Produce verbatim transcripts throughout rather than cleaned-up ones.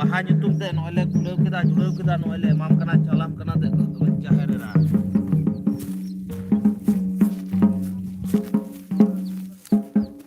ᱵᱟᱦᱟ ᱧᱩᱛᱩᱢ ᱛᱮ ᱱᱚᱜᱼᱚᱭ ᱞᱮ ᱠᱩᱞᱟᱹᱣ ᱠᱮᱫᱟ, ᱡᱩᱲᱟᱹᱣ ᱠᱮᱫᱟ, ᱱᱚᱜᱼᱚᱭ ᱞᱮ ᱮᱢᱟᱢ ᱠᱟᱱᱟ, ᱪᱟᱞᱟᱢ ᱠᱟᱱᱟ ᱫᱮᱠᱷᱚ ᱛᱚᱵᱮ ᱡᱟᱦᱮᱨ ᱮᱨᱟ᱾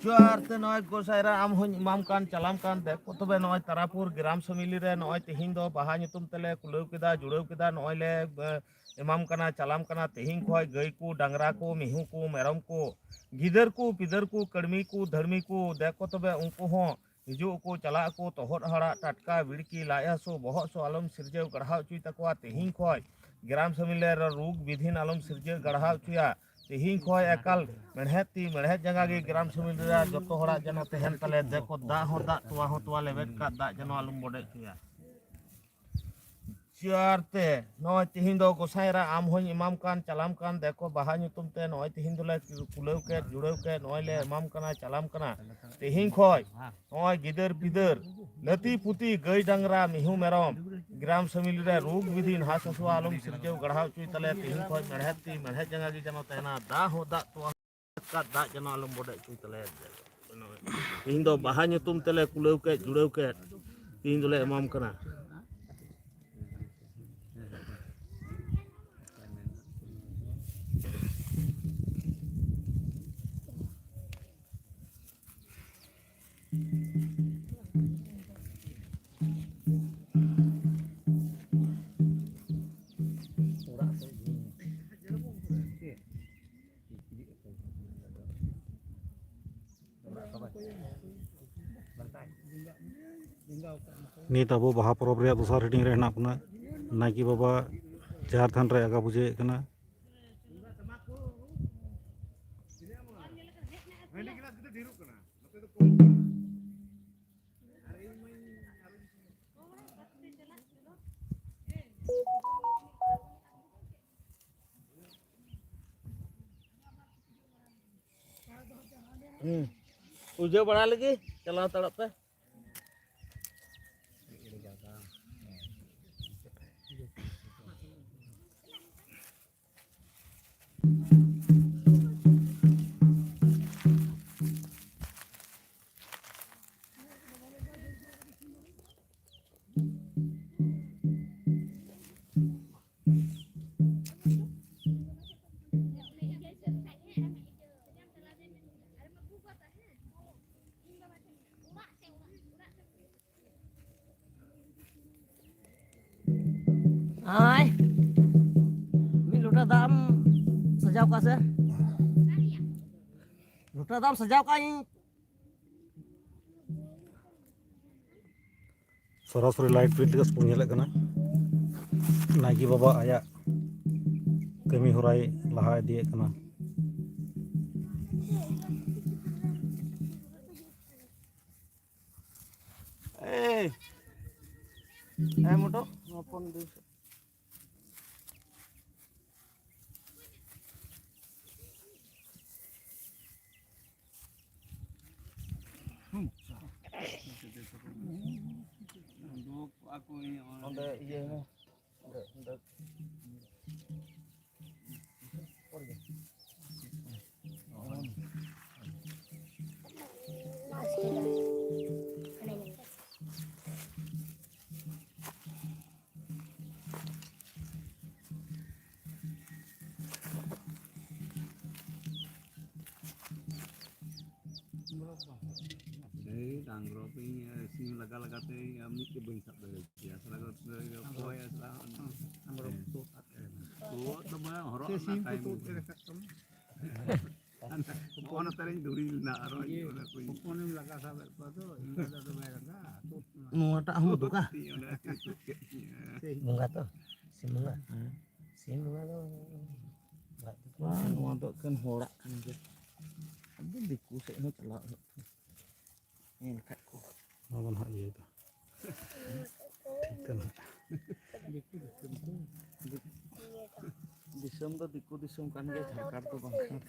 ᱡᱚᱦᱟᱨ ᱛᱮ ᱱᱚᱜᱼᱚᱭ ᱜᱚᱸᱥᱟᱭ ᱮᱨᱟ, ᱟᱢ ᱦᱚᱸᱧ ᱮᱢᱟᱢ ᱠᱟᱱ, ᱪᱟᱞᱟᱢ ᱠᱟᱱ ᱫᱮᱠᱷᱚ ᱛᱚᱵᱮ ᱱᱚᱜᱼᱚᱭ ᱛᱟᱨᱟᱯᱩᱨ ᱜᱨᱟᱢ ᱥᱟᱢᱤᱞᱤ ᱨᱮ ᱱᱚᱜᱼᱚᱭ ᱛᱮᱦᱮᱧ ᱫᱚ ᱵᱟᱦᱟ ᱧᱩᱛᱩᱢ ᱛᱮᱞᱮ ᱠᱩᱞᱟᱹᱣ ᱠᱮᱫᱟ, ᱡᱩᱲᱟᱹᱣ ᱠᱮᱫᱟ, ᱱᱚᱜᱼᱚᱭ ᱞᱮ ᱮ, ᱮᱢᱟᱢ ᱠᱟᱱᱟ, ᱪᱟᱞᱟᱢ ᱠᱟᱱᱟ᱾ ᱛᱮᱦᱮᱧ ᱠᱷᱚᱡ ᱜᱟᱹᱭ ᱠᱚ, ᱰᱟᱝᱨᱟ ᱠᱚ, ᱢᱤᱦᱩ ᱠᱚ, ᱢᱮᱨᱚᱢ ᱠᱚ, ᱜᱤᱫᱟᱹᱨ ᱠᱚ, ᱯᱤᱫᱟᱹᱨ ᱠᱚ, ᱠᱟᱹᱲᱢᱤ ᱠᱚ, ᱫᱷᱟᱹᱲᱢᱤ ᱠᱚ, ᱫᱮᱠᱷᱚ ᱛᱚᱵᱮ ᱩᱱᱠᱩ ᱦᱚᱸ ᱦᱤᱡᱩᱜ ᱟᱠᱚ, ᱪᱟᱞᱟᱜ ᱟᱠᱚ, ᱛᱚᱦᱚᱫ ᱦᱟᱲᱟᱜ ᱴᱟᱴᱠᱟ ᱵᱤᱲᱠᱤ ᱞᱟᱡ ᱦᱟᱹᱥᱩ ᱵᱚᱦᱚᱜ ᱦᱟᱹᱥᱩ ᱟᱞᱚᱢ ᱥᱤᱨᱡᱟᱹᱣ ᱜᱟᱲᱦᱟᱣ ᱦᱚᱪᱚᱭ ᱛᱟᱠᱚᱣᱟ᱾ ᱛᱮᱦᱮᱧ ᱠᱷᱚᱡ ᱜᱨᱟᱢ ᱥᱟᱢᱤᱞ ᱨᱮ ᱨᱳᱜᱽ ᱵᱤᱫᱷᱤᱱ ᱟᱞᱚᱢ ᱥᱤᱨᱡᱟᱹᱣ ᱜᱟᱲᱦᱟᱣ ᱦᱚᱪᱚᱭᱟ᱾ ᱛᱮᱦᱮᱧ ᱠᱷᱚᱡ ᱮᱠᱟᱞ ᱢᱮᱲᱦᱮᱫ ᱛᱤ ᱢᱮᱲᱦᱮᱫ ᱡᱟᱸᱜᱟ ᱜᱮ ᱜᱨᱟᱢ ᱥᱟᱢᱤᱞ ᱨᱮ ᱡᱚᱛᱚ ᱦᱚᱲᱟᱜ ᱡᱮᱱᱚ ᱛᱟᱦᱮᱱ ᱛᱟᱞᱮ᱾ ᱫᱮᱠᱷᱚ ᱫᱟᱜ ᱦᱚᱸ ᱫᱟᱜ, ᱛᱚᱣᱟ ᱦᱚᱸ ᱛᱚᱣᱟ, ᱞᱮᱵᱮᱫ ᱠᱟᱜ ᱫᱟᱜ ᱡᱮᱱᱚ ᱟᱞᱚᱢ ᱵᱚᱰᱮ ᱦᱚᱪᱚᱭᱟ᱾ ᱡᱚᱦᱟᱨ ᱛᱮ ᱱᱚᱜᱼᱚᱭ ᱛᱮᱦᱮᱧ ᱫᱚ ᱜᱚᱸᱥᱟᱭ ᱮᱨᱟ ᱟᱢ ᱦᱚᱸᱧ ᱮᱢᱟᱢ ᱠᱟᱱ, ᱪᱟᱞᱟᱢ ᱠᱟᱱ ᱫᱮᱠᱷᱚ ᱵᱟᱦᱟ ᱧᱩᱛᱩᱢ ᱛᱮ ᱱᱚᱜᱼᱚᱭ ᱛᱮᱦᱮᱧ ᱫᱚᱞᱮ ᱠᱩᱞᱟᱹᱣ ᱠᱮᱫ, ᱡᱩᱲᱟᱹᱣ ᱠᱮᱫ, ᱱᱚᱜᱼᱚᱭ ᱞᱮ ᱮᱢᱟᱢ ᱠᱟᱱᱟ, ᱪᱟᱞᱟᱢ ᱠᱟᱱᱟ᱾ ᱛᱮᱦᱮᱧ ᱠᱷᱚᱡ ᱱᱚᱜᱼᱚᱭ ᱜᱤᱫᱟᱹᱨ ᱯᱤᱫᱟᱹᱨ, ᱱᱟᱹᱛᱤ ᱯᱩᱛᱤ, ᱜᱟᱹᱭ ᱰᱟᱝᱨᱟ, ᱢᱤᱦᱩ ᱢᱮᱨᱚᱢ, ᱜᱨᱟᱢ ᱥᱟᱢᱤᱞ ᱨᱮ ᱨᱳᱜᱽ ᱵᱤᱫᱷᱤ ᱦᱟᱥ ᱦᱟᱹᱥᱩ ᱟᱞᱚᱢ ᱥᱤᱨᱡᱟᱹᱣ ᱜᱟᱲᱦᱟᱣ ᱦᱚᱪᱚᱭ ᱛᱟᱞᱮᱭᱟ᱾ ᱛᱮᱦᱮᱧ ᱠᱷᱚᱡ ᱢᱮᱲᱦᱮᱫ ᱛᱤ ᱢᱮᱲᱦᱮᱫ ᱡᱟᱸᱜᱟ ᱜᱮ ᱡᱮᱱᱚ ᱛᱟᱦᱮᱱᱟ, ᱫᱟᱜ ᱦᱚᱸ ᱫᱟᱜ, ᱛᱚᱣᱟ ᱦᱚᱸ ᱫᱟᱜ ᱡᱮᱱᱚ ᱟᱞᱚᱢ ᱵᱚᱰᱮ ᱦᱚᱪᱚᱭ ᱛᱟᱞᱮᱭᱟ᱾ ᱛᱮᱦᱮᱧ ᱫᱚ ᱵᱟᱦᱟ ᱧᱩᱛᱩᱢ ᱛᱮᱞᱮ ᱠᱩᱞᱟᱹᱣ ᱠᱮᱫ, ᱡᱩᱲᱟᱹᱣ ᱠᱮᱫ, ᱛᱮᱦᱮᱧ ᱫᱚᱞᱮ ᱮᱢᱟᱢ ᱠᱟᱱᱟ᱾ ᱱᱤᱛ ᱟᱵᱚ ᱵᱟᱦᱟ ᱯᱚᱨᱚᱵᱽ ᱨᱮᱭᱟᱜ ᱫᱚᱥᱟᱨ ᱦᱟᱹᱴᱤᱧ ᱨᱮ ᱦᱮᱱᱟᱜ ᱵᱚᱱᱟ᱾ ᱱᱟᱭᱠᱮ ᱵᱟᱵᱟ ᱡᱟᱦᱮᱨ ᱛᱷᱟᱱ ᱨᱮ ᱟᱸᱜᱟ ᱯᱩᱡᱟᱹᱭᱮᱫ ᱠᱟᱱᱟ᱾ ᱦᱩᱸ᱾ ᱯᱩᱡᱟᱹ ᱵᱟᱲᱟ ᱞᱟᱹᱜᱤᱫ ᱪᱟᱞᱟᱣ ᱦᱟᱛᱟᱲᱚᱜ ᱯᱮ᱾ ᱟᱭ, ᱢᱤᱫ ᱞᱚᱴᱟ ᱫᱟᱜ ᱮᱢ ᱥᱟᱡᱟᱣ ᱠᱟᱜᱼᱟ ᱥᱮ? ᱞᱚᱴᱟ ᱫᱟᱜ ᱮᱢ ᱥᱟᱡᱟᱣ ᱠᱟᱜᱼᱟ ᱤᱧ᱾ ᱥᱚᱨᱟᱥᱚᱨᱤ live telecast ᱵᱚᱱ ᱧᱮᱞᱮᱫ ᱠᱟᱱᱟ᱾ ᱱᱟᱭᱠᱮ ᱵᱟᱵᱟ ᱟᱭᱟᱜ ᱠᱟᱹᱢᱤ ᱦᱚᱨᱟᱭ ᱞᱟᱦᱟ ᱤᱫᱤᱭᱮᱫ ᱠᱟᱱᱟ᱾ ᱮᱭ, ᱮ ᱢᱚᱴᱚ, ᱦᱚᱯᱚᱱ ᱫᱩ᱾ ᱚᱸᱰᱮ ᱤᱭᱟᱹ ᱢᱮ᱾ ᱚᱸᱰᱮ, ᱚᱸᱰᱮ᱾ ᱮᱭ ᱰᱟᱝᱨᱚᱯ ᱤᱧ, ᱥᱤᱢ ᱞᱟᱜᱟ ᱞᱟᱜᱟᱛᱮ ᱤᱧ ᱢᱤᱫ ᱜᱮ ᱵᱟᱹᱧ ᱥᱟᱵ ᱫᱟᱲᱮᱭᱟᱜᱼᱟ᱾ ᱟᱥᱲᱟ ᱫᱚ ᱯᱚᱭ ᱟᱥᱲᱟ ᱦᱚᱸ᱾ ᱟᱝᱜᱽᱨᱚᱵ ᱦᱮᱸ᱾ ᱛᱩᱫ ᱟᱛᱮ᱾ ᱛᱩᱫ ᱫᱚ ᱵᱟᱝ, ᱦᱚᱨᱚᱜ ᱥᱮ ᱨᱮᱱᱟᱜ ᱥᱤᱢ ᱠᱚ ᱴᱟᱭᱤᱢ ᱛᱩᱫ ᱜᱮ᱾ ᱨᱟᱠᱟᱵ ᱛᱟᱢᱟ᱾ ᱱᱚᱜᱼᱚ ᱱᱚᱛᱮ ᱨᱤᱧ ᱫᱷᱩᱲᱤ ᱞᱮᱱᱟ, ᱟᱨᱚ ᱤᱭᱟᱹ, ᱚᱱᱟ ᱠᱚᱧ ᱦᱚᱯᱚᱱᱮᱢ ᱞᱟᱜᱟ ᱥᱟᱵᱮᱫ ᱠᱚᱣᱟ ᱛᱚ, ᱤᱧ ᱫᱚ ᱟᱫᱚ ᱵᱟᱭ ᱞᱟᱜᱟ, ᱛᱩᱫ ᱢᱮ᱾ ᱱᱚᱣᱟᱴᱟᱜ ᱦᱚᱸ ᱩᱫᱩᱜᱟ᱾ ᱛᱤ ᱚᱸᱰᱮ ᱛᱤ ᱛᱩᱫ ᱠᱮᱫ ᱛᱤᱧᱟᱹ᱾ ᱥᱮ ᱵᱚᱸᱜᱟ ᱛᱚ, ᱥᱤᱢ ᱵᱚᱸᱜᱟ᱾ ᱦᱮᱸ᱾ ᱥᱤᱢ ᱵᱚᱸᱜᱟ ᱫᱚ ᱵᱟᱝ, ᱱᱚᱣᱟ ᱫᱚ ᱮᱠᱮᱱ ᱦᱚᱲᱟᱜ ᱠᱟᱱ ᱜᱮᱭᱟ᱾ ᱟᱫᱚ ᱫᱤᱠᱩ ᱥᱮᱫ ᱦᱚᱸ ᱪᱟᱞᱟᱣ ᱦᱩᱭᱩᱜ ᱛᱟᱢᱟ᱾ ᱧᱮᱞ ᱠᱷᱟᱡ ᱠᱚ᱾ ᱱᱚᱣᱟ ᱵᱚᱱ ᱦᱟᱸᱜ ᱤᱭᱟᱹᱭᱮᱫᱟ᱾ ᱴᱷᱤᱠ ᱠᱟᱱᱟ᱾ ᱫᱤᱠᱩ ᱫᱤᱥᱚᱢ ᱠᱚ᱾ ᱫᱤᱠ-, ᱫᱤᱥᱚᱢ ᱫᱚ ᱫᱤᱠᱩ ᱫᱤᱥᱚᱢ ᱠᱟᱱ ᱜᱮᱭᱟ, ᱡᱷᱟᱲᱠᱷᱚᱸᱰ ᱫᱚ ᱵᱟᱝ ᱠᱟᱱᱟ᱾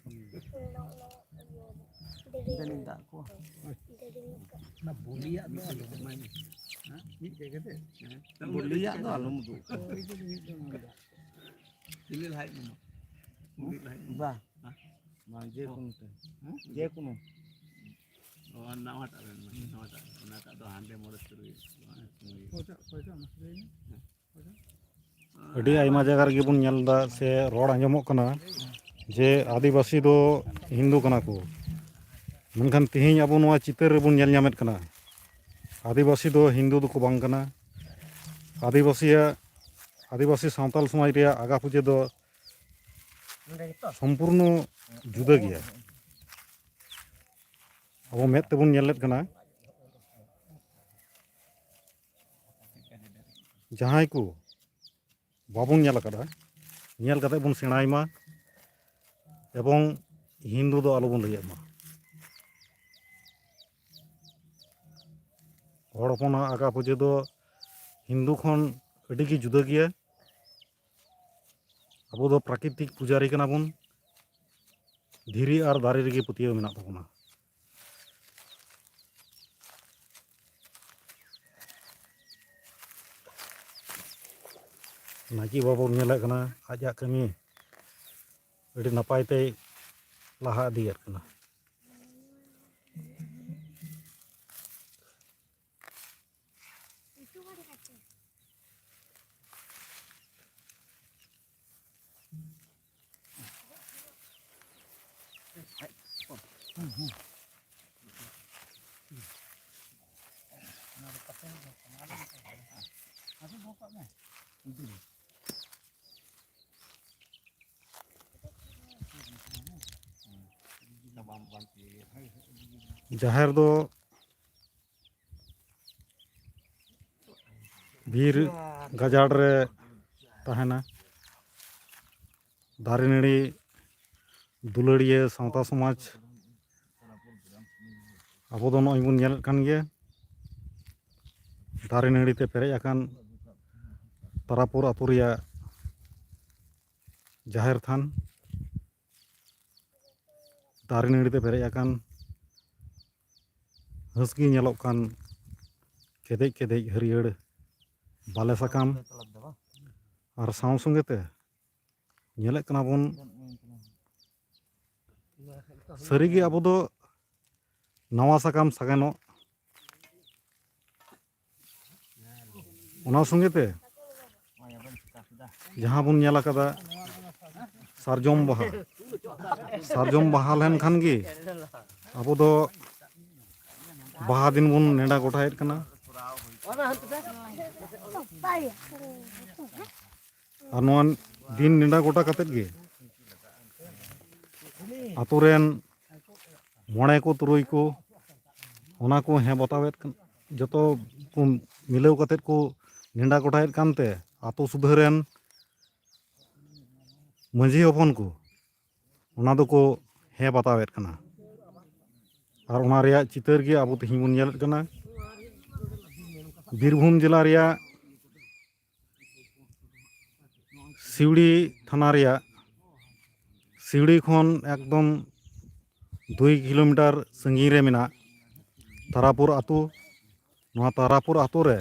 ᱫᱮᱱᱤᱧ ᱫᱟᱜ ᱠᱚᱣᱟ᱾ ᱚᱱᱟ ᱵᱚᱞᱤᱭᱟᱜ ᱫᱚ ᱟᱞᱚᱢ ᱮᱢᱟᱭ ᱢᱮ᱾ ᱦᱮᱸ? ᱢᱤᱫ ᱡᱟᱭᱜᱟ ᱛᱮ? ᱦᱮᱸ᱾ ᱵᱚᱞᱤᱭᱟᱜ ᱫᱚ ᱟᱞᱚᱢ ᱩᱫᱩᱜ ᱠᱚᱣᱟ᱾ ᱪᱤᱞᱤ ᱞᱟᱦᱟᱭ ᱢᱮ? ᱩᱱᱤ ᱞᱟᱦᱟᱭ ᱢᱮ᱾ ᱵᱟᱝ᱾ ᱦᱮᱸ? ᱵᱟᱝ, ᱡᱮ ᱠᱳᱱᱳ ᱴᱟᱭᱤᱢ᱾ ᱦᱮᱸ? ᱡᱮ ᱠᱳᱱᱳ᱾ ᱚ, ᱱᱟᱣᱟᱴᱟᱜ ᱨᱮᱱ, ᱱᱟᱣᱟᱴᱟᱜ ᱨᱮᱱ᱾ ᱚᱱᱟᱴᱟᱜ ᱫᱚ ᱦᱟᱸᱰᱮ ᱢᱚᱬᱮ ᱛᱩᱨᱩᱭ᱾ ᱚᱠᱚᱭᱴᱟᱜ, ᱚᱠᱚᱭᱴᱟᱜ ᱢᱟᱥᱮ ᱞᱟᱹᱭ ᱢᱮ? ᱦᱮᱸ᱾ ᱟᱹᱰᱤ ᱟᱭᱢᱟ ᱡᱟᱭᱜᱟ ᱨᱮᱜᱮ ᱵᱚᱱ ᱧᱮᱞ ᱮᱫᱟ ᱥᱮ ᱨᱚᱲ ᱟᱸᱡᱚᱢᱚᱜ ᱠᱟᱱᱟ ᱡᱮ ᱟᱹᱫᱤᱵᱟᱹᱥᱤ ᱫᱚ ᱦᱤᱱᱫᱩ ᱠᱟᱱᱟ ᱠᱚ, ᱢᱮᱱᱠᱷᱟᱱ ᱛᱮᱦᱮᱧ ᱟᱵᱚ ᱱᱚᱣᱟ ᱪᱤᱛᱟᱹᱨ ᱨᱮᱵᱚᱱ ᱧᱮᱞ ᱧᱟᱢᱮᱫ ᱠᱟᱱᱟ ᱟᱹᱫᱤᱵᱟᱹᱥᱤ ᱫᱚ ᱦᱤᱱᱫᱩ ᱫᱚᱠᱚ ᱵᱟᱝ ᱠᱟᱱᱟ᱾ ᱟᱹᱫᱤᱵᱟᱹᱥᱤᱭᱟᱜ ᱟᱹᱫᱤᱵᱟᱹᱥᱤ ᱥᱟᱶᱛᱟᱞ ᱥᱚᱢᱟᱡᱽ ᱨᱮᱭᱟᱜ ᱟᱜᱟ ᱯᱩᱡᱟᱹ ᱫᱚ ᱥᱚᱢᱯᱩᱨᱱᱚ ᱡᱩᱫᱟᱹ ᱜᱮᱭᱟ᱾ ᱟᱵᱚ ᱢᱮᱫ ᱛᱮᱵᱚᱱ ᱧᱮᱞᱮᱫ ᱠᱟᱱᱟ, ᱡᱟᱦᱟᱸᱭ ᱠᱚ ᱵᱟᱵᱚᱱ ᱧᱮᱞ ᱟᱠᱟᱫᱟ, ᱧᱮᱞ ᱠᱟᱛᱮ ᱵᱚᱱ ᱥᱮᱬᱟᱭ ᱢᱟ ᱮᱵᱚᱝ ᱦᱤᱱᱫᱩ ᱫᱚ ᱟᱞᱚᱵᱚᱱ ᱞᱟᱹᱭᱟᱜ ᱢᱟ᱾ ᱦᱚᱲ ᱦᱚᱯᱚᱱᱟᱜ ᱟᱜᱟ ᱯᱩᱡᱟᱹ ᱫᱚ ᱦᱤᱱᱫᱩ ᱠᱷᱚᱱ ᱟᱹᱰᱤ ᱜᱮ ᱡᱩᱫᱟᱹ ᱜᱮᱭᱟ᱾ ᱟᱵᱚ ᱫᱚ ᱯᱨᱟᱠᱨᱤᱛᱤᱠ ᱯᱩᱡᱟᱨᱤ ᱠᱟᱱᱟ ᱵᱚᱱ᱾ ᱫᱷᱤᱨᱤ ᱟᱨ ᱫᱟᱨᱮ ᱨᱮᱜᱮ ᱯᱟᱹᱛᱭᱟᱹᱣ ᱢᱮᱱᱟᱜ ᱛᱟᱵᱚᱱᱟ᱾ ᱱᱟᱭᱠᱮ ᱵᱟᱵᱟ ᱵᱚᱱ ᱧᱮᱞᱮᱫ ᱠᱟᱱᱟ, ᱟᱡᱟᱜ ᱠᱟᱹᱢᱤ ᱟᱹᱰᱤ ᱱᱟᱯᱟᱭ ᱛᱮᱭ ᱞᱟᱦᱟ ᱤᱫᱤᱭᱮᱫ ᱠᱟᱱᱟ᱾ ᱡᱟᱦᱮᱨ ᱫᱚ ᱵᱤᱨ ᱜᱟᱡᱟᱲ ᱨᱮ ᱛᱟᱦᱮᱱᱟ᱾ ᱫᱟᱨᱮ ᱱᱟᱹᱲᱤ ᱫᱩᱞᱟᱹᱲᱤᱭᱟᱹ ᱥᱟᱶᱛᱟ ᱥᱚᱢᱟᱡᱽ ᱟᱵᱚ ᱫᱚ ᱱᱚᱜᱼᱚᱭ ᱵᱚᱱ ᱧᱮᱞᱮᱫ ᱠᱟᱱ ᱜᱮᱭᱟ, ᱫᱟᱨᱮ ᱱᱟᱹᱲᱤ ᱛᱮ ᱯᱮᱨᱮᱡ ᱟᱠᱟᱱ ᱛᱟᱨᱟᱯᱩᱨ ᱟᱹᱛᱩ ᱨᱮᱭᱟᱜ ᱡᱟᱦᱮᱨ ᱛᱷᱟᱱ᱾ ᱫᱟᱨᱮ ᱱᱟᱹᱲᱤ ᱛᱮ ᱯᱮᱨᱮᱡ ᱟᱠᱟᱱ ᱦᱟᱹᱥᱜᱮ ᱧᱮᱞᱚᱜ ᱠᱟᱱ ᱠᱮᱫᱮᱡ ᱠᱮᱫᱮᱡ ᱦᱟᱹᱨᱭᱟᱹᱲ ᱵᱟᱞᱮ ᱥᱟᱠᱟᱢ᱾ ᱟᱨ ᱥᱟᱶ ᱥᱚᱸᱜᱮ ᱛᱮ ᱧᱮᱞᱮᱫ ᱠᱟᱱᱟ ᱵᱚᱱ, ᱥᱟᱹᱨᱤᱜᱮ ᱟᱵᱚ ᱫᱚ ᱱᱟᱣᱟ ᱥᱟᱠᱟᱢ ᱥᱟᱜᱮᱱᱚᱜ, ᱚᱱᱟ ᱥᱚᱸᱜᱮ ᱛᱮ ᱡᱟᱦᱟᱸ ᱵᱚᱱ ᱧᱮᱞ ᱟᱠᱟᱫᱟ ᱥᱟᱨᱡᱚᱢ ᱵᱟᱦᱟ, ᱥᱟᱨᱡᱚᱢ ᱵᱟᱦᱟ ᱞᱮᱱᱠᱷᱟᱱ ᱜᱮ ᱟᱵᱚ ᱫᱚ ᱵᱟᱦᱟ ᱫᱤᱱ ᱵᱚᱱ ᱱᱮᱰᱟ ᱜᱚᱴᱟᱭᱮᱫ ᱠᱟᱱᱟ᱾ ᱟᱨ ᱱᱚᱣᱟ ᱫᱤᱱ ᱱᱮᱰᱟ ᱜᱚᱴᱟ ᱠᱟᱛᱮᱫ ᱜᱮ ᱟᱛᱳ ᱨᱮᱱ ᱢᱚᱬᱮ ᱠᱚ ᱛᱩᱨᱩᱭ ᱠᱚ ᱚᱱᱟ ᱠᱚ ᱦᱮᱸ ᱵᱟᱛᱟᱣᱮᱫ ᱠᱟᱱ, ᱡᱚᱛᱚ ᱠᱚ ᱢᱤᱞᱟᱹᱣ ᱠᱟᱛᱮᱫ ᱠᱚ ᱱᱮᱰᱟ ᱜᱚᱴᱟᱭᱮᱫ ᱠᱟᱱᱛᱮ ᱟᱛᱳ ᱥᱩᱫᱷᱟᱹ ᱨᱮᱱ ᱢᱟᱹᱡᱷᱤ ᱦᱚᱯᱚᱱ ᱠᱚ ᱚᱱᱟ ᱫᱚᱠᱚ ᱦᱮᱸ ᱵᱟᱛᱟᱣᱮᱫ ᱠᱟᱱᱟ᱾ ᱟᱨ ᱚᱱᱟ ᱨᱮᱭᱟᱜ ᱪᱤᱛᱟᱹᱨ ᱜᱮ ᱟᱵᱚ ᱛᱮᱦᱮᱧ ᱵᱚᱱ ᱧᱮᱞᱮᱫ ᱠᱟᱱᱟ᱾ ᱵᱤᱨᱵᱷᱩᱢ ᱡᱮᱞᱟ ᱨᱮᱭᱟᱜ ᱥᱤᱣᱲᱤ ᱛᱷᱟᱱᱟ ᱨᱮᱭᱟᱜ ᱥᱤᱣᱲᱤ ᱠᱷᱚᱱ ᱮᱠᱫᱚᱢ ᱫᱩᱭ ᱠᱤᱞᱳᱢᱤᱴᱟᱨ ᱥᱟᱺᱜᱤᱧ ᱨᱮ ᱢᱮᱱᱟᱜ ᱛᱟᱨᱟᱯᱩᱨ ᱟᱹᱛᱩ᱾ ᱱᱚᱣᱟ ᱛᱟᱨᱟᱯᱩᱨ ᱟᱹᱛᱩ ᱨᱮ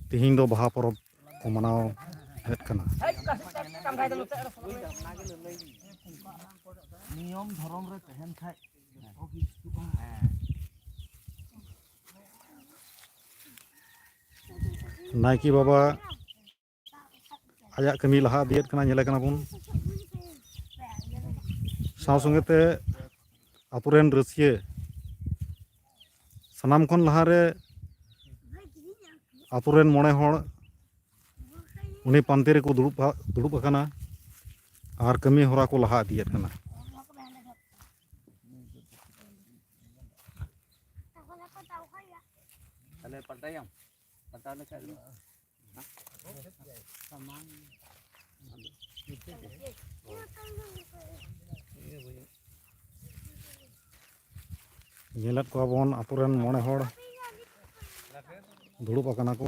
ᱛᱮᱦᱮᱧ ᱫᱚ ᱵᱟᱦᱟ ᱯᱚᱨᱚᱵᱽ ᱠᱚ ᱢᱟᱱᱟᱣᱮᱫ ᱠᱟᱱᱟ᱾ ᱱᱤᱭᱚᱢ ᱫᱷᱚᱨᱚᱢ ᱨᱮ ᱛᱟᱦᱮᱱ ᱠᱷᱟᱡ ᱡᱚᱛᱚ ᱜᱮ ᱡᱩᱛᱩᱜᱼᱟ᱾ ᱱᱟᱭᱠᱮ ᱵᱟᱵᱟ ᱟᱭᱟᱜ ᱠᱟᱹᱢᱤ ᱞᱟᱦᱟ ᱤᱫᱤᱭᱮᱫ ᱠᱟᱱᱟ, ᱧᱮᱞᱮ ᱠᱟᱱᱟ ᱵᱚᱱ᱾ ᱥᱟᱶ ᱥᱚᱸᱜᱮ ᱛᱮ ᱟᱛᱳ ᱨᱮᱱ ᱨᱟᱹᱥᱤᱭᱟᱹ ᱥᱟᱱᱟᱢ ᱠᱷᱚᱱ ᱞᱟᱦᱟᱨᱮ ᱟᱛᱳ ᱨᱮᱱ ᱢᱚᱬᱮ ᱦᱚᱲ ᱩᱱᱤ ᱯᱟᱱᱛᱮ ᱨᱮᱠᱚ ᱫᱩᱲᱩᱵ, ᱫᱩᱲᱩᱵ ᱟᱠᱟᱱᱟ ᱟᱨ ᱠᱟᱹᱢᱤ ᱦᱚᱨᱟ ᱠᱚ ᱞᱟᱦᱟ ᱤᱫᱤᱭᱮᱫ ᱠᱟᱱᱟ᱾ ᱛᱟᱦᱞᱮ ᱯᱟᱞᱴᱟᱭᱟᱢ? ᱯᱟᱞᱴᱟᱣ ᱞᱮᱠᱷᱟᱡ ᱫᱚ ᱧᱮᱞᱮᱫ ᱠᱚᱣᱟ ᱵᱚᱱ ᱟᱛᱳ ᱨᱮᱱ ᱢᱚᱬᱮ ᱦᱚᱲ ᱫᱩᱲᱩᱵ ᱟᱠᱟᱱᱟ ᱠᱚ᱾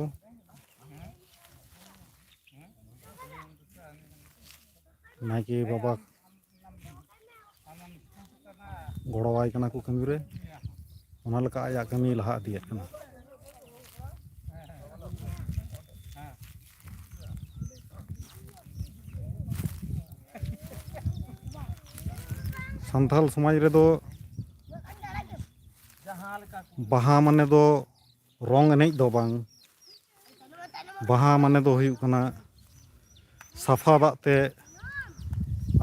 ᱱᱟᱭᱠᱮ ᱵᱟᱵᱟ ᱜᱚᱲᱚᱣᱟᱭ ᱠᱟᱱᱟ ᱠᱚ ᱠᱟᱹᱢᱤ ᱨᱮ, ᱚᱱᱟ ᱞᱮᱠᱟ ᱟᱭᱟᱜ ᱠᱟᱹᱢᱤ ᱞᱟᱦᱟ ᱤᱫᱤᱭᱮᱫ ᱠᱟᱱᱟ᱾ ᱥᱟᱱᱛᱟᱲ ᱥᱚᱢᱟᱡᱽ ᱨᱮᱫᱚ ᱵᱟᱦᱟ ᱢᱟᱱᱮ ᱫᱚ ᱨᱚᱝ ᱮᱱᱮᱡ ᱫᱚ ᱵᱟᱝ, ᱵᱟᱦᱟ ᱢᱟᱱᱮ ᱫᱚ ᱦᱩᱭᱩᱜ ᱠᱟᱱᱟ ᱥᱟᱯᱷᱟ ᱫᱟᱜ ᱛᱮ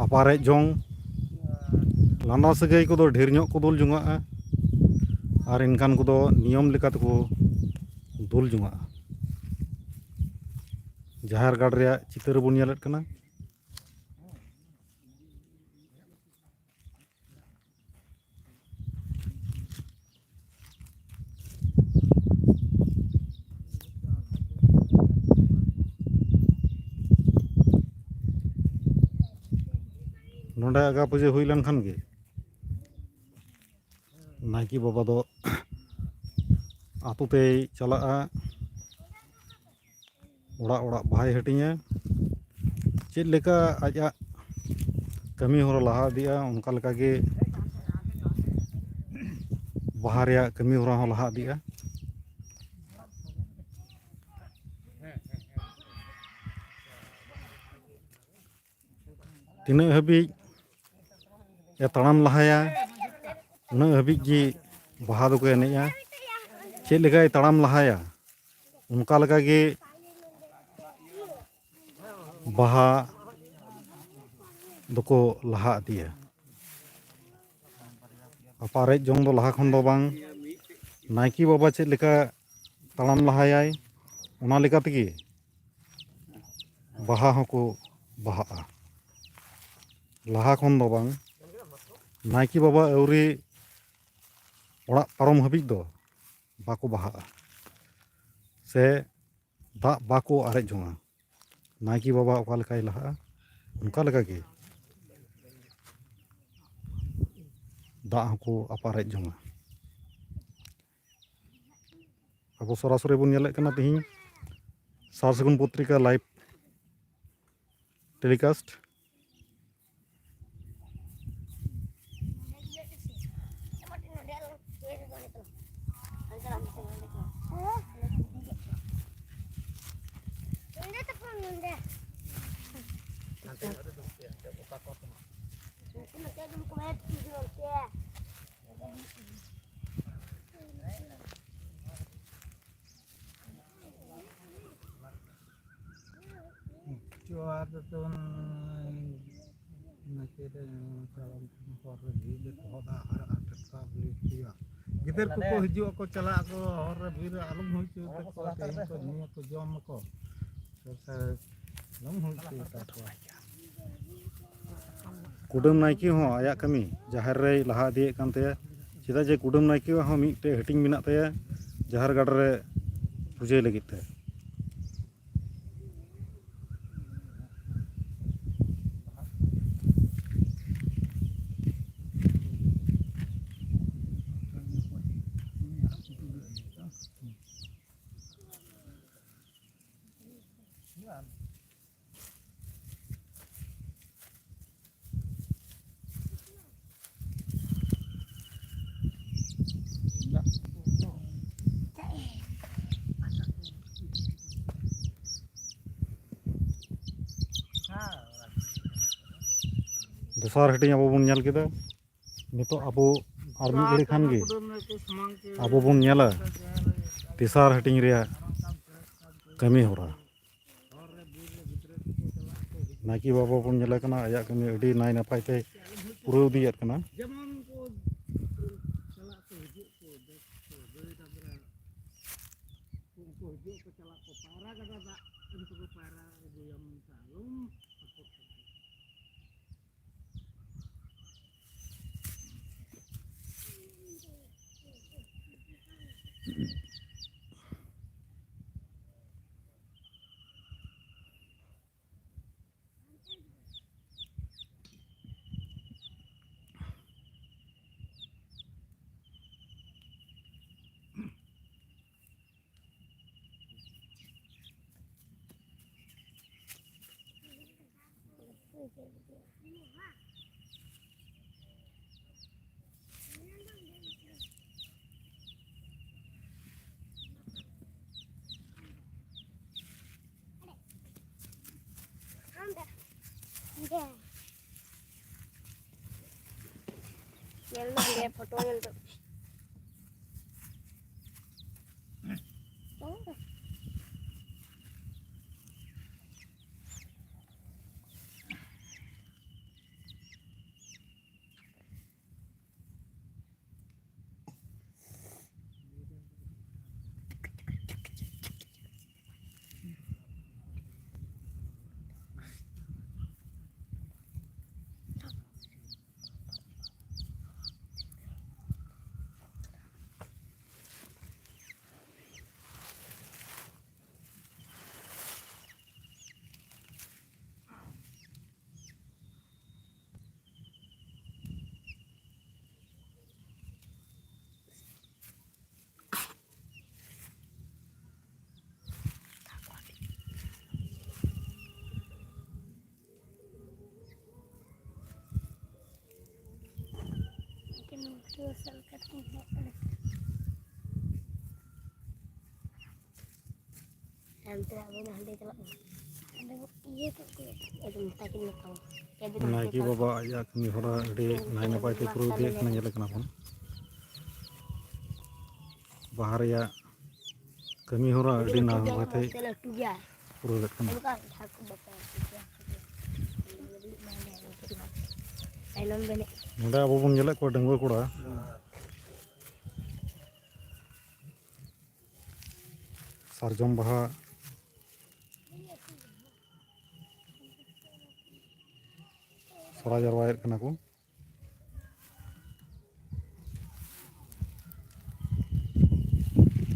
ᱟᱯᱟᱨᱮᱡ ᱡᱚᱝ᱾ ᱞᱟᱸᱫᱟ ᱥᱟᱹᱜᱟᱹᱭ ᱠᱚᱫᱚ ᱰᱷᱮᱨ ᱧᱚᱜ ᱠᱚ ᱫᱩᱞ ᱡᱚᱝᱟᱜᱼᱟ ᱟᱨ ᱮᱱᱠᱟᱱ ᱠᱚᱫᱚ ᱱᱤᱭᱚᱢ ᱞᱮᱠᱟ ᱛᱮᱠᱚ ᱫᱩᱞ ᱡᱚᱝᱟᱜᱼᱟ᱾ ᱡᱟᱦᱮᱨ ᱜᱟᱲ ᱨᱮᱭᱟᱜ ᱪᱤᱛᱟᱹᱨ ᱵᱚᱱ ᱧᱮᱞᱮᱫ ᱠᱟᱱᱟ᱾ ᱱᱚᱰᱮ ᱟᱜᱟ ᱯᱩᱡᱟᱹ ᱦᱩᱭ ᱞᱮᱱᱠᱷᱟᱱ ᱜᱮ ᱱᱟᱭᱠᱮ ᱵᱟᱵᱟ ᱫᱚ ᱟᱛᱳ ᱛᱮᱭ ᱪᱟᱞᱟᱜᱼᱟ, ᱚᱲᱟᱜ ᱚᱲᱟᱜ ᱵᱟᱦᱟᱭ ᱦᱟᱹᱴᱤᱧᱟ᱾ ᱪᱮᱫ ᱞᱮᱠᱟ ᱟᱡᱟᱜ ᱠᱟᱹᱢᱤ ᱦᱚᱨᱟ ᱞᱟᱦᱟ ᱤᱫᱤᱜᱼᱟ, ᱚᱱᱠᱟ ᱞᱮᱠᱟ ᱜᱮ ᱵᱟᱦᱟ ᱨᱮᱭᱟᱜ ᱠᱟᱹᱢᱤ ᱦᱚᱨᱟ ᱦᱚᱸ ᱞᱟᱦᱟ ᱤᱫᱤᱜᱼᱟ᱾ ᱛᱤᱱᱟᱹᱜ ᱦᱟᱹᱵᱤᱡ ᱮ ᱛᱟᱲᱟᱢ ᱞᱟᱦᱟᱭᱟ, ᱩᱱᱟᱹᱜ ᱦᱟᱹᱵᱤᱡ ᱜᱮ ᱵᱟᱦᱟ ᱫᱚᱠᱚ ᱮᱱᱮᱡᱼᱟ᱾ ᱪᱮᱫ ᱞᱮᱠᱟᱭ ᱛᱟᱲᱟᱢ ᱞᱟᱦᱟᱭᱟ, ᱚᱱᱠᱟ ᱞᱮᱠᱟ ᱜᱮ ᱵᱟᱦᱟ ᱫᱚᱠᱚ ᱞᱟᱦᱟ ᱤᱫᱤᱭᱟ᱾ ᱟᱯᱟᱨᱮᱡ ᱡᱚᱝ ᱫᱚ ᱞᱟᱦᱟ ᱠᱷᱚᱱ ᱫᱚ ᱵᱟᱝ, ᱱᱟᱭᱠᱮ ᱵᱟᱵᱟ ᱪᱮᱫ ᱞᱮᱠᱟ ᱛᱟᱲᱟᱢ ᱞᱟᱦᱟᱭᱟᱭ, ᱚᱱᱟ ᱞᱮᱠᱟ ᱛᱮᱜᱮ ᱵᱟᱦᱟ ᱦᱚᱸᱠᱚ ᱵᱟᱦᱟᱜᱼᱟ᱾ ᱞᱟᱦᱟ ᱠᱷᱚᱱ ᱫᱚ ᱵᱟᱝ, ᱱᱟᱭᱠᱮ ᱵᱟᱵᱟ ᱟᱹᱣᱨᱤ ᱚᱲᱟᱜ ᱯᱟᱨᱚᱢ ᱦᱟᱹᱵᱤᱡ ᱫᱚ ᱵᱟᱠᱚ ᱵᱟᱦᱟᱜᱼᱟ ᱥᱮ ᱫᱟᱜ ᱵᱟᱠᱚ ᱟᱨᱮᱡ ᱡᱚᱝᱟ᱾ ᱱᱟᱭᱠᱮ ᱵᱟᱵᱟ ᱚᱠᱟ ᱞᱮᱠᱟᱭ ᱞᱟᱦᱟᱜᱼᱟ, ᱚᱱᱠᱟ ᱞᱮᱠᱟ ᱜᱮ ᱫᱟᱜ ᱦᱚᱸᱠᱚ ᱟᱯᱟᱨᱮᱡ ᱡᱚᱝᱟ᱾ ᱟᱵᱚ ᱥᱚᱨᱟᱥᱚᱨᱤ ᱵᱚᱱ ᱧᱮᱞᱮᱫ ᱠᱟᱱᱟ ᱛᱤᱦᱤᱧ ᱥᱟᱨ ᱥᱟᱹᱜᱩᱱ ᱯᱚᱛᱨᱤᱠᱟ live telecast᱾ ᱡᱚᱦᱟᱨ ᱫᱚ ᱱᱟᱭᱠᱮ ᱫᱚ ᱪᱟᱞᱟᱣ ᱯᱚᱨ ᱨᱮ ᱵᱷᱤᱲ ᱞᱮ ᱫᱚᱦᱚ ᱫᱟ ᱟᱨ ᱟᱴ ᱴᱟᱠᱟ ᱵᱚᱞᱮ ᱦᱩᱭᱩᱜᱼᱟ᱾ ᱜᱤᱫᱟᱹᱨ ᱠᱚᱠᱚ ᱦᱤᱡᱩᱜ ᱟᱠᱚ, ᱪᱟᱞᱟᱜ ᱟᱠᱚ, ᱦᱚᱨ ᱨᱮ ᱵᱤᱨ ᱨᱮ ᱟᱞᱚᱢ ᱦᱩᱭ ᱦᱚᱪᱚ ᱛᱟᱠᱚᱣᱟ, ᱛᱮᱦᱮᱧ ᱠᱚ ᱧᱩᱭᱟᱠᱚ, ᱡᱚᱢ ᱟᱠᱚ᱾ ᱥᱚᱨᱠᱟᱨ ᱟᱞᱚᱢ ᱦᱩᱭ ᱦᱚᱪᱚ ᱛᱟᱠᱚᱣᱟ᱾ ᱠᱩᱰᱟᱹᱢ ᱱᱟᱭᱠᱮ ᱦᱚᱸ ᱟᱭᱟᱜ ᱠᱟᱹᱢᱤ ᱡᱟᱦᱮᱨ ᱨᱮᱭ ᱞᱟᱦᱟ ᱤᱫᱤᱭᱮᱫ ᱠᱟᱱ ᱛᱟᱭᱟ, ᱪᱮᱫᱟᱜ ᱡᱮ ᱠᱩᱰᱟᱹᱢ ᱱᱟᱭᱠᱮᱣᱟᱜ ᱦᱚᱸ ᱢᱤᱫᱴᱮᱡ ᱦᱟᱹᱴᱤᱧ ᱢᱮᱱᱟᱜ ᱛᱟᱭᱟ ᱡᱟᱦᱮᱨ ᱜᱟᱲ ᱨᱮ ᱯᱩᱡᱟᱹᱭ ᱞᱟᱹᱜᱤᱫ ᱛᱮ᱾ ᱫᱚᱥᱟᱨ ᱦᱟᱹᱴᱤᱧ ᱟᱵᱚ ᱵᱚᱱ ᱧᱮᱞ ᱠᱮᱫᱟ᱾ ᱱᱤᱛᱚᱜ ᱟᱵᱚ ᱟᱨ ᱢᱤᱫ ᱜᱷᱟᱹᱲᱤ ᱠᱷᱟᱱ ᱜᱮ ᱟᱵᱚ ᱵᱚᱱ ᱧᱮᱞᱟ ᱛᱮᱥᱟᱨ ᱦᱟᱹᱴᱤᱧ ᱨᱮᱭᱟᱜ ᱠᱟᱹᱢᱤ ᱦᱚᱨᱟ᱾ ᱱᱟᱭᱠᱮ ᱵᱟᱵᱟ ᱵᱚᱱ ᱧᱮᱞᱮ ᱠᱟᱱᱟ, ᱟᱭᱟᱜ ᱠᱟᱹᱢᱤ ᱟᱹᱰᱤ ᱱᱟᱭ ᱱᱟᱯᱟᱭ ᱛᱮ ᱯᱩᱨᱟᱹᱣ ᱤᱫᱤᱭᱮᱫ ᱠᱟᱱᱟ᱾ ᱡᱮᱢᱚᱱ ᱠᱚ ᱪᱟᱞᱟᱜ ᱠᱚ ᱦᱤᱡᱩᱜ ᱠᱚ, ᱫᱮᱡ ᱠᱚ, ᱜᱟᱹᱭ ᱰᱟᱝᱨᱟ ᱠᱚ, ᱩᱱᱠᱩ ᱦᱤᱡᱩᱜ ᱠᱚ ᱪᱟᱞᱟᱜ ᱠᱚ, ᱯᱟᱭᱨᱟ ᱜᱟᱰᱟ ᱫᱟᱜ ᱩᱱᱠᱩ ᱠᱚ ᱯᱟᱭᱨᱟ ᱟᱹᱜᱩᱭᱟ, ᱢᱮᱱᱛᱮ ᱟᱞᱚᱢ ᱟᱠᱚᱴ ᱠᱟᱠᱚᱣᱟ᱾ ᱧᱮᱞ ᱢᱮ ᱚᱸᱰᱮ ᱯᱷᱳᱴᱳ ᱧᱮᱞ ᱫᱚ᱾ ᱱᱩᱠᱩ ᱥᱟᱞ ᱠᱟᱛᱮ ᱦᱮᱡ ᱠᱟᱱᱟ᱾ ᱦᱟᱱᱛᱮ ᱟᱵᱚ ᱫᱚ ᱦᱟᱸᱰᱮ ᱪᱟᱞᱟᱜ ᱠᱟᱱᱟ᱾ ᱦᱟᱸᱰᱮ ᱤᱭᱟᱹ ᱠᱚ ᱠᱚ ᱮᱠᱫᱚᱢ ᱛᱟᱹᱠᱤᱱ ᱞᱮᱠᱟ᱾ ᱱᱟᱭᱠᱮ ᱵᱟᱵᱟ ᱟᱭᱟᱜ ᱠᱟᱹᱢᱤ ᱦᱚᱨᱟ ᱟᱹᱰᱤ ᱱᱟᱭ ᱱᱟᱯᱟᱭ ᱛᱮ ᱯᱩᱨᱟᱹᱣ ᱤᱫᱤᱭᱮᱫ ᱠᱟᱱᱟ, ᱧᱮᱞᱮ ᱠᱟᱱᱟ ᱵᱚᱱ᱾ ᱵᱟᱦᱟ ᱨᱮᱭᱟᱜ ᱠᱟᱹᱢᱤ ᱦᱚᱨᱟ ᱟᱹᱰᱤ ᱱᱟᱯᱟᱭ ᱛᱮ ᱯᱩᱨᱟᱹᱣ ᱞᱮᱫ ᱠᱟᱱᱟ᱾ ᱱᱚᱰᱮ ᱟᱵᱚ ᱵᱚᱱ ᱧᱮᱞᱮᱫ ᱠᱚᱣᱟ ᱰᱟᱺᱜᱩᱣᱟᱹ ᱠᱚᱲᱟ ᱥᱟᱨᱡᱚᱢ ᱵᱟᱦᱟ ᱥᱚᱨᱟ ᱡᱟᱨᱣᱟᱭᱮᱫ ᱠᱟᱱᱟ ᱠᱚ᱾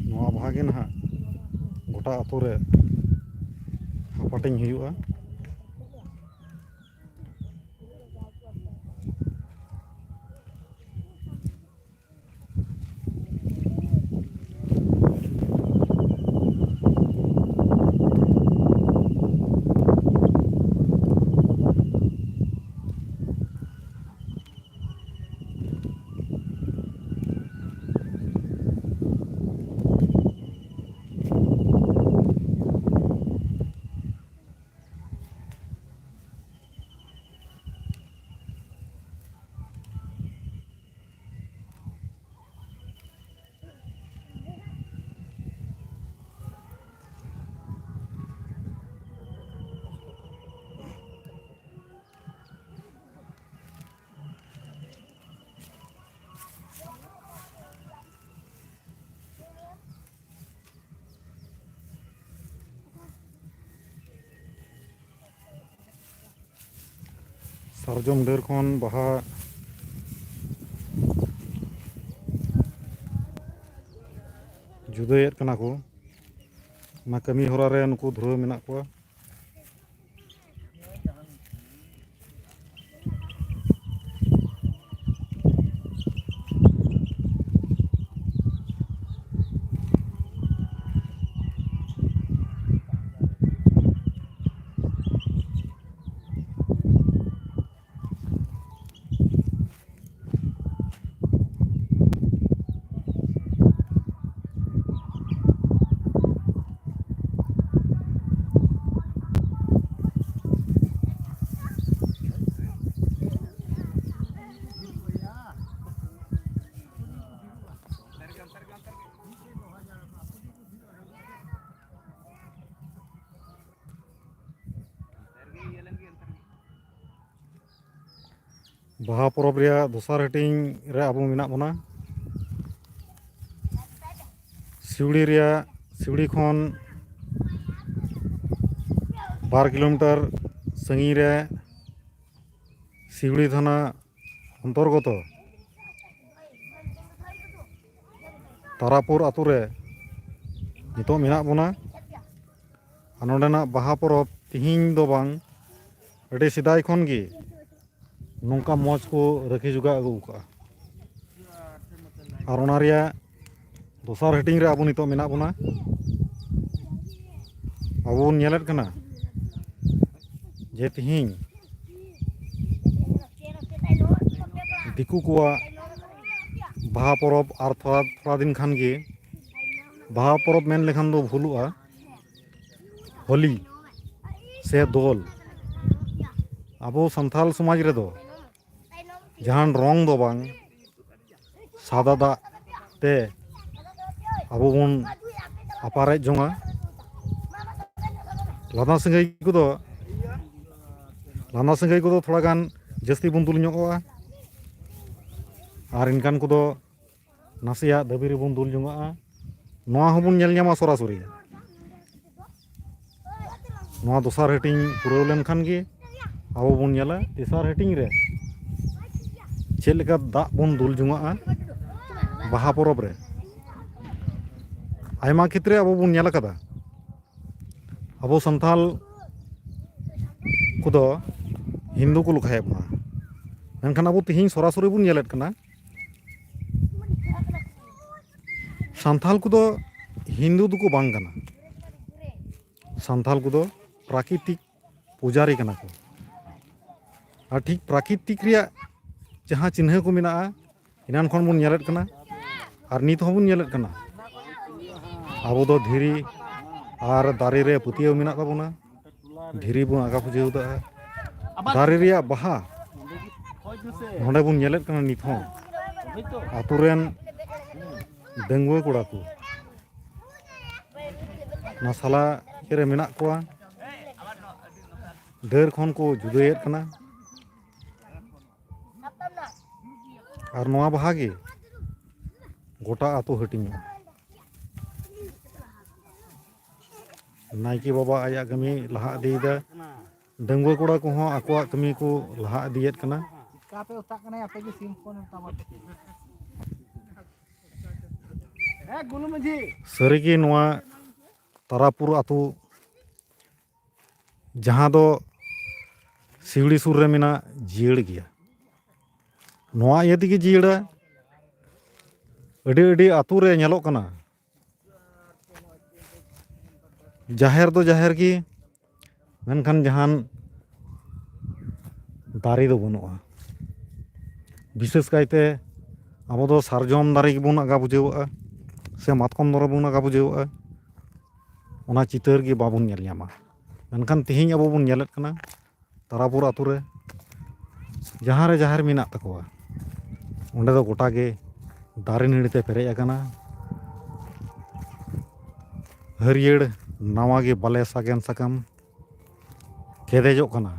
ᱱᱚᱣᱟ ᱵᱟᱦᱟ ᱜᱮ ᱱᱟᱦᱟᱜ ᱜᱚᱴᱟ ᱟᱛᱳ ᱨᱮ ᱦᱟᱯᱟᱴᱤᱧ ᱦᱩᱭᱩᱜᱼᱟ᱾ ᱥᱟᱨᱡᱚᱢ ᱰᱟᱹᱨ ᱠᱷᱚᱱ ᱵᱟᱦᱟ ᱡᱩᱫᱟᱹᱭᱮᱫ ᱠᱟᱱᱟ ᱠᱚ᱾ ᱚᱱᱟ ᱠᱟᱹᱢᱤ ᱦᱚᱨᱟ ᱨᱮ ᱱᱩᱠᱩ ᱫᱷᱩᱨᱟᱹᱣ ᱢᱮᱱᱟᱜ ᱠᱚᱣᱟ᱾ ᱵᱟᱦᱟ ᱯᱚᱨᱚᱵᱽ ᱨᱮᱭᱟᱜ ᱫᱚᱥᱟᱨ ᱦᱟᱹᱴᱤᱧ ᱨᱮ ᱟᱵᱚ ᱢᱮᱱᱟᱜ ᱵᱚᱱᱟ᱾ ᱥᱤᱣᱲᱤ ᱨᱮᱭᱟᱜ, ᱥᱤᱣᱲᱤ ᱠᱷᱚᱱ ᱵᱟᱨ ᱠᱤᱞᱳᱢᱤᱴᱟᱨ ᱥᱟᱺᱜᱤᱧ ᱨᱮ ᱥᱤᱣᱲᱤ ᱛᱷᱟᱱᱟ ᱚᱱᱛᱚᱨᱜᱚᱛᱚ ᱛᱟᱨᱟᱯᱩᱨ ᱟᱛᱳ ᱨᱮ ᱱᱤᱛᱚᱜ ᱢᱮᱱᱟᱜ ᱵᱚᱱᱟ᱾ ᱟᱨ ᱱᱚᱰᱮᱱᱟᱜ ᱵᱟᱦᱟ ᱯᱚᱨᱚᱵᱽ ᱛᱤᱦᱤᱧ ᱫᱚ ᱵᱟᱝ, ᱟᱹᱰᱤ ᱥᱮᱫᱟᱭ ᱠᱷᱚᱱ ᱜᱮ ᱱᱚᱝᱠᱟ ᱢᱚᱡᱽ ᱠᱚ ᱨᱟᱹᱠᱷᱤ ᱡᱚᱜᱟᱣ ᱟᱹᱜᱩ ᱟᱠᱟᱫᱼᱟ᱾ ᱟᱨ ᱚᱱᱟ ᱨᱮᱭᱟᱜ ᱫᱚᱥᱟᱨ ᱦᱟᱹᱴᱤᱧ ᱨᱮ ᱟᱵᱚ ᱱᱤᱛᱚᱜ ᱢᱮᱱᱟᱜ ᱵᱚᱱᱟ᱾ ᱟᱵᱚ ᱵᱚᱱ ᱧᱮᱞᱮᱫ ᱠᱟᱱᱟ ᱡᱮ ᱛᱤᱦᱤᱧ ᱫᱤᱠᱩ ᱠᱚᱣᱟᱜ ᱵᱟᱦᱟ ᱯᱚᱨᱚᱵᱽ ᱟᱨ ᱛᱷᱚᱲᱟ, ᱛᱷᱚᱲᱟ ᱫᱤᱱ ᱠᱷᱟᱱ ᱜᱮ, ᱵᱟᱦᱟ ᱯᱚᱨᱚᱵᱽ ᱢᱮᱱ ᱞᱮᱠᱷᱟᱱ ᱫᱚ ᱵᱷᱩᱞᱩᱜᱼᱟ, ᱦᱳᱞᱤ ᱥᱮ ᱫᱳᱞ᱾ ᱟᱵᱚ ᱥᱟᱱᱛᱟᱞ ᱥᱚᱢᱟᱡᱽ ᱨᱮᱫᱚ ᱡᱟᱦᱟᱱ ᱨᱚᱝ ᱫᱚ ᱵᱟᱝ, ᱥᱟᱫᱟ ᱫᱟᱜ ᱛᱮ ᱟᱵᱚ ᱵᱚᱱ ᱟᱯᱟᱨᱮᱡ ᱡᱚᱝᱟ᱾ ᱞᱟᱸᱫᱟ ᱥᱟᱹᱜᱟᱹᱭ ᱠᱚᱫᱚ, ᱞᱟᱸᱫᱟ ᱥᱟᱹᱜᱟᱹᱭ ᱠᱚᱫᱚ ᱛᱷᱚᱲᱟ ᱜᱟᱱ ᱡᱟᱹᱥᱛᱤ ᱵᱚᱱ ᱫᱩᱞ ᱧᱚᱜᱚᱜᱼᱟ᱾ ᱟᱨ ᱮᱱᱠᱟᱱ ᱠᱚᱫᱚ ᱱᱟᱥᱮᱭᱟᱜ ᱫᱟᱹᱵᱤ ᱨᱮᱵᱚᱱ ᱫᱩᱞ ᱡᱚᱝᱟᱜᱼᱟ᱾ ᱱᱚᱣᱟ ᱦᱚᱸᱵᱚᱱ ᱧᱮᱞ ᱧᱟᱢᱟ ᱥᱚᱨᱟᱥᱚᱨᱤ᱾ ᱱᱚᱣᱟ ᱫᱚᱥᱟᱨ ᱦᱟᱹᱴᱤᱧ ᱯᱩᱨᱟᱹᱣ ᱞᱮᱱᱠᱷᱟᱱ ᱜᱮ ᱟᱵᱚ ᱵᱚᱱ ᱧᱮᱞᱟ ᱛᱮᱥᱟᱨ ᱦᱟᱹᱴᱤᱧ ᱨᱮ ᱪᱮᱫ ᱞᱮᱠᱟ ᱫᱟᱜ ᱵᱚᱱ ᱫᱩᱞ ᱡᱚᱝᱟᱜᱼᱟ ᱵᱟᱦᱟ ᱯᱚᱨᱚᱵᱽ ᱨᱮ᱾ ᱟᱭᱢᱟ ᱠᱷᱮᱛᱨᱮ ᱟᱵᱚ ᱵᱚᱱ ᱧᱮᱞ ᱟᱠᱟᱫᱟ, ᱟᱵᱚ ᱥᱟᱱᱛᱟᱞ ᱠᱚᱫᱚ ᱦᱤᱱᱫᱩ ᱠᱚ ᱞᱮᱠᱷᱟᱭᱮᱫ ᱵᱚᱱᱟ, ᱢᱮᱱᱠᱷᱟᱱ ᱟᱵᱚ ᱛᱤᱦᱤᱧ ᱥᱚᱨᱟᱥᱚᱨᱤ ᱵᱚᱱ ᱧᱮᱞᱮᱫ ᱠᱟᱱᱟ, ᱥᱟᱱᱛᱟᱞ ᱠᱚᱫᱚ ᱦᱤᱱᱫᱩ ᱫᱚᱠᱚ ᱵᱟᱝ ᱠᱟᱱᱟ᱾ ᱥᱟᱱᱛᱟᱞ ᱠᱚᱫᱚ ᱯᱨᱟᱠᱨᱤᱛᱤᱠ ᱯᱩᱡᱟᱨᱤ ᱠᱟᱱᱟ ᱠᱚ᱾ ᱟᱨ ᱴᱷᱤᱠ ᱯᱨᱟᱠᱨᱤᱛᱤᱠ ᱨᱮᱭᱟᱜ ᱡᱟᱦᱟᱸ ᱪᱤᱱᱦᱟᱹ ᱠᱚ ᱢᱮᱱᱟᱜᱼᱟ, ᱮᱱᱟᱱ ᱠᱷᱚᱱ ᱵᱚᱱ ᱧᱮᱞᱮᱫ ᱠᱟᱱᱟ ᱟᱨ ᱱᱤᱛ ᱦᱚᱸᱵᱚᱱ ᱧᱮᱞᱮᱫ ᱠᱟᱱᱟ᱾ ᱟᱵᱚ ᱫᱚ ᱫᱷᱤᱨᱤ ᱟᱨ ᱫᱟᱨᱮ ᱨᱮ ᱯᱟᱹᱛᱭᱟᱹᱣ ᱢᱮᱱᱟᱜ ᱛᱟᱵᱚᱱᱟ᱾ ᱫᱷᱤᱨᱤ ᱵᱚᱱ ᱟᱸᱠᱟ ᱯᱩᱡᱟᱹᱣ ᱫᱟ᱾ ᱫᱟᱨᱮ ᱨᱮᱭᱟᱜ ᱵᱟᱦᱟ ᱱᱚᱰᱮ ᱵᱚᱱ ᱧᱮᱞᱮᱫ ᱠᱟᱱᱟ ᱱᱤᱛ ᱦᱚᱸ᱾ ᱟᱛᱳ ᱨᱮᱱ ᱰᱟᱺᱜᱩᱣᱟᱹ ᱠᱚᱲᱟ ᱠᱚ ᱚᱱᱟ ᱥᱟᱞᱟ ᱤᱭᱟᱹ ᱨᱮ ᱢᱮᱱᱟᱜ ᱠᱚᱣᱟ᱾ ᱰᱟᱹᱨ ᱠᱷᱚᱱ ᱠᱚ ᱡᱩᱫᱟᱹᱭᱮᱫ ᱠᱟᱱᱟ᱾ ᱟᱨ ᱱᱚᱣᱟ ᱵᱟᱦᱟ ᱜᱮ ᱜᱚᱴᱟ ᱟᱹᱛᱩ ᱦᱟᱹᱴᱤᱧᱚᱜᱼᱟ᱾ ᱱᱟᱭᱠᱮ ᱵᱟᱵᱟ ᱟᱭᱟᱜ ᱠᱟᱹᱢᱤ ᱞᱟᱦᱟ ᱤᱫᱤᱭᱮᱫᱟ, ᱰᱟᱺᱜᱩᱣᱟᱹ ᱠᱚᱲᱟ ᱠᱚᱦᱚᱸ ᱟᱠᱚᱣᱟᱜ ᱠᱟᱹᱢᱤ ᱠᱚ ᱞᱟᱦᱟ ᱤᱫᱤᱭᱮᱫ ᱠᱟᱱᱟ᱾ ᱪᱤᱠᱟᱯᱮ ᱚᱛᱟᱜ ᱠᱟᱱᱟ ᱟᱯᱮ ᱜᱮ ᱥᱤᱢ ᱦᱚᱯᱚᱱ ᱛᱟᱵᱚ? ᱦᱮᱸ, ᱜᱩᱞᱩ ᱢᱟᱹᱡᱷᱤ᱾ ᱥᱟᱹᱨᱤᱜᱮ ᱱᱚᱣᱟ ᱛᱟᱨᱟᱯᱩᱨ ᱟᱹᱛᱩ, ᱡᱟᱦᱟᱸ ᱫᱚ ᱥᱤᱣᱲᱤ ᱥᱩᱨ ᱨᱮ ᱢᱮᱱᱟᱜ, ᱡᱤᱭᱟᱹᱲ ᱜᱮᱭᱟ᱾ ᱱᱚᱣᱟ ᱤᱭᱟᱹ ᱛᱮᱜᱮ ᱡᱤᱭᱟᱹᱲᱟ, ᱟᱹᱰᱤ ᱟᱹᱰᱤ ᱟᱹᱛᱩ ᱨᱮ ᱧᱮᱞᱚᱜ ᱠᱟᱱᱟ, ᱡᱟᱦᱮᱨ ᱫᱚ ᱡᱟᱦᱮᱨ ᱜᱮ, ᱢᱮᱱᱠᱷᱟᱱ ᱡᱟᱦᱟᱱ ᱫᱟᱨᱮ ᱫᱚ ᱵᱟᱹᱱᱩᱜᱼᱟ᱾ ᱵᱤᱥᱮᱥ ᱠᱟᱭᱛᱮ ᱟᱵᱚ ᱫᱚ ᱥᱟᱨᱡᱚᱢ ᱫᱟᱨᱮ ᱜᱮᱵᱚᱱ ᱟᱸᱜᱟ ᱵᱩᱡᱷᱟᱹᱣᱟᱜᱼᱟ, ᱥᱮ ᱢᱟᱛᱠᱚᱢ ᱫᱟᱨᱮ ᱵᱚᱱ ᱟᱸᱜᱟ ᱵᱩᱡᱷᱟᱹᱣᱟᱜᱼᱟ, ᱚᱱᱟ ᱪᱤᱛᱟᱹᱨ ᱜᱮ ᱵᱟᱵᱚᱱ ᱧᱮᱞ ᱧᱟᱢᱟ᱾ ᱢᱮᱱᱠᱷᱟᱱ ᱛᱮᱦᱮᱧ ᱟᱵᱚ ᱵᱚᱱ ᱧᱮᱞᱮᱫ ᱠᱟᱱᱟ, ᱛᱟᱨᱟᱯᱩᱨ ᱟᱹᱛᱩ ᱨᱮ ᱡᱟᱦᱟᱸ ᱨᱮ ᱡᱟᱦᱮᱨ ᱢᱮᱱᱟᱜ ᱛᱟᱠᱚᱣᱟ, ᱚᱸᱰᱮ ᱫᱚ ᱜᱚᱴᱟ ᱜᱮ ᱫᱟᱨᱮ ᱱᱟᱹᱲᱤ ᱛᱮ ᱯᱮᱨᱮᱡ ᱟᱠᱟᱱᱟ᱾ ᱦᱟᱹᱨᱭᱟᱹᱲ ᱱᱟᱣᱟ ᱜᱮ ᱵᱟᱞᱮ ᱥᱟᱜᱮᱱ ᱥᱟᱠᱟᱢ ᱠᱮᱫᱮᱡᱚᱜ ᱠᱟᱱᱟ᱾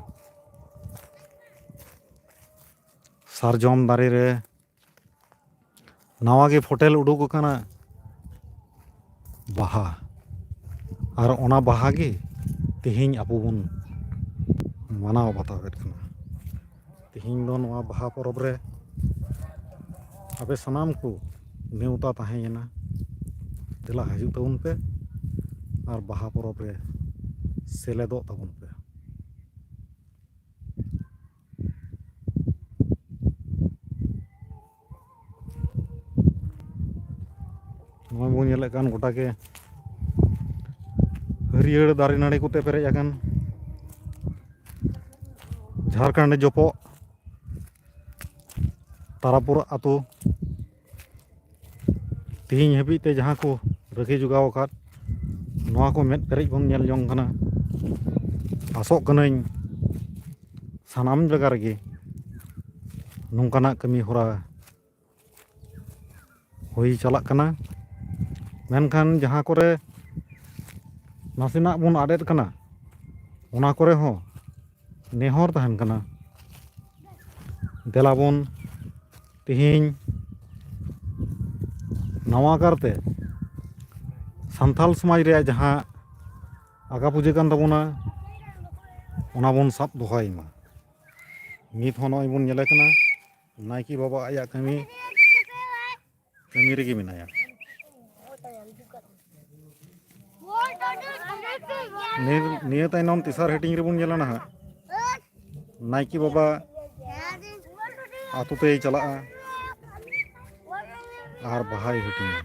ᱥᱟᱨᱡᱚᱢ ᱫᱟᱨᱮ ᱨᱮ ᱱᱟᱣᱟ ᱜᱮ ᱯᱷᱚᱴᱮᱞ ᱩᱰᱩᱠ ᱟᱠᱟᱱᱟ ᱵᱟᱦᱟ, ᱟᱨ ᱚᱱᱟ ᱵᱟᱦᱟ ᱜᱮ ᱛᱮᱦᱮᱧ ᱟᱵᱚ ᱵᱚᱱ ᱢᱟᱱᱟᱣ ᱵᱟᱛᱟᱣᱮᱫ ᱠᱟᱱᱟ᱾ ᱛᱮᱦᱮᱧ ᱫᱚ ᱱᱚᱣᱟ ᱵᱟᱦᱟ ᱯᱚᱨᱚᱵᱽ ᱨᱮ ᱟᱯᱮ ᱥᱟᱱᱟᱢ ᱠᱚ ᱱᱮᱣᱛᱟ ᱛᱟᱦᱮᱸᱭᱮᱱᱟ, ᱫᱮᱞᱟ ᱦᱤᱡᱩᱜ ᱛᱟᱵᱚᱱ ᱯᱮ ᱟᱨ ᱵᱟᱦᱟ ᱯᱚᱨᱚᱵᱽ ᱨᱮ ᱥᱮᱞᱮᱫᱚᱜ ᱛᱟᱵᱚᱱ ᱯᱮ᱾ ᱱᱚᱜᱼᱚᱭ ᱵᱚᱱ ᱧᱮᱞᱮᱫ ᱠᱟᱱ ᱜᱚᱴᱟ ᱜᱮ ᱦᱟᱹᱨᱭᱟᱹᱲ ᱫᱟᱨᱮ ᱱᱟᱹᱲᱤ ᱠᱚᱛᱮ ᱯᱮᱨᱮᱡ ᱟᱠᱟᱱ ᱡᱷᱟᱲᱠᱷᱚᱸᱰ ᱡᱚᱯᱚᱜ ᱛᱟᱨᱟᱯᱩᱨ ᱟᱹᱛᱩ᱾ ᱛᱮᱦᱮᱧ ᱦᱟᱹᱵᱤᱡ ᱛᱮ ᱡᱟᱦᱟᱸ ᱠᱚ ᱨᱟᱹᱠᱷᱤ ᱡᱚᱜᱟᱣ ᱟᱠᱟᱫ, ᱱᱚᱣᱟ ᱠᱚ ᱢᱮᱫ ᱯᱮᱨᱮᱡ ᱵᱚᱱ ᱧᱮᱞ ᱡᱚᱝ ᱠᱟᱱᱟ᱾ ᱟᱥᱚᱜ ᱠᱟᱹᱱᱟᱹᱧ ᱥᱟᱱᱟᱢ ᱡᱟᱭᱜᱟ ᱨᱮᱜᱮ ᱱᱚᱝᱠᱟᱱᱟᱜ ᱠᱟᱹᱢᱤ ᱦᱚᱨᱟ ᱦᱩᱭ ᱪᱟᱞᱟᱜ ᱠᱟᱱᱟ᱾ ᱢᱮᱱᱠᱷᱟᱱ ᱡᱟᱦᱟᱸ ᱠᱚᱨᱮ ᱱᱟᱥᱮᱱᱟᱜ ᱵᱚᱱ ᱟᱫ ᱮᱫ ᱠᱟᱱᱟ, ᱚᱱᱟ ᱠᱚᱨᱮ ᱦᱚᱸ ᱱᱮᱦᱚᱨ ᱛᱟᱦᱮᱱ ᱠᱟᱱᱟ, ᱫᱮᱞᱟ ᱵᱚᱱ ᱛᱮᱦᱮᱧ ᱱᱟᱣᱟ ᱠᱟᱨᱛᱮ ᱥᱟᱱᱛᱟᱞ ᱥᱚᱢᱟᱡᱽ ᱨᱮᱭᱟᱜ ᱡᱟᱦᱟᱸ ᱟᱜᱟ ᱯᱩᱡᱟᱹ ᱠᱟᱱ ᱛᱟᱵᱚᱱᱟ, ᱚᱱᱟ ᱵᱚᱱ ᱥᱟᱵ ᱫᱚᱦᱚᱭ ᱢᱟ᱾ ᱱᱤᱛ ᱦᱚᱸ ᱱᱚᱜᱼᱚᱭ ᱵᱚᱱ ᱧᱮᱞᱮ ᱠᱟᱱᱟ, ᱱᱟᱭᱠᱮ ᱵᱟᱵᱟ ᱟᱭᱟᱜ ᱠᱟᱹᱢᱤ, ᱠᱟᱹᱢᱤ ᱨᱮᱜᱮ ᱢᱮᱱᱟᱭᱟ᱾ ᱱᱤᱭᱟᱹ, ᱱᱤᱭᱟᱹ ᱛᱟᱭᱱᱚᱢ ᱛᱮᱥᱟᱨ ᱦᱟᱹᱴᱤᱧ ᱨᱮᱵᱚᱱ ᱧᱮᱞᱟ ᱱᱟᱦᱟᱜ, ᱱᱟᱭᱠᱮ ᱵᱟᱵᱟ ᱟᱛᱳ ᱛᱮᱭ ᱪᱟᱞᱟᱜᱼᱟ ᱟᱨ ᱵᱟᱦᱟᱭ ᱦᱟᱹᱴᱤᱧᱟ᱾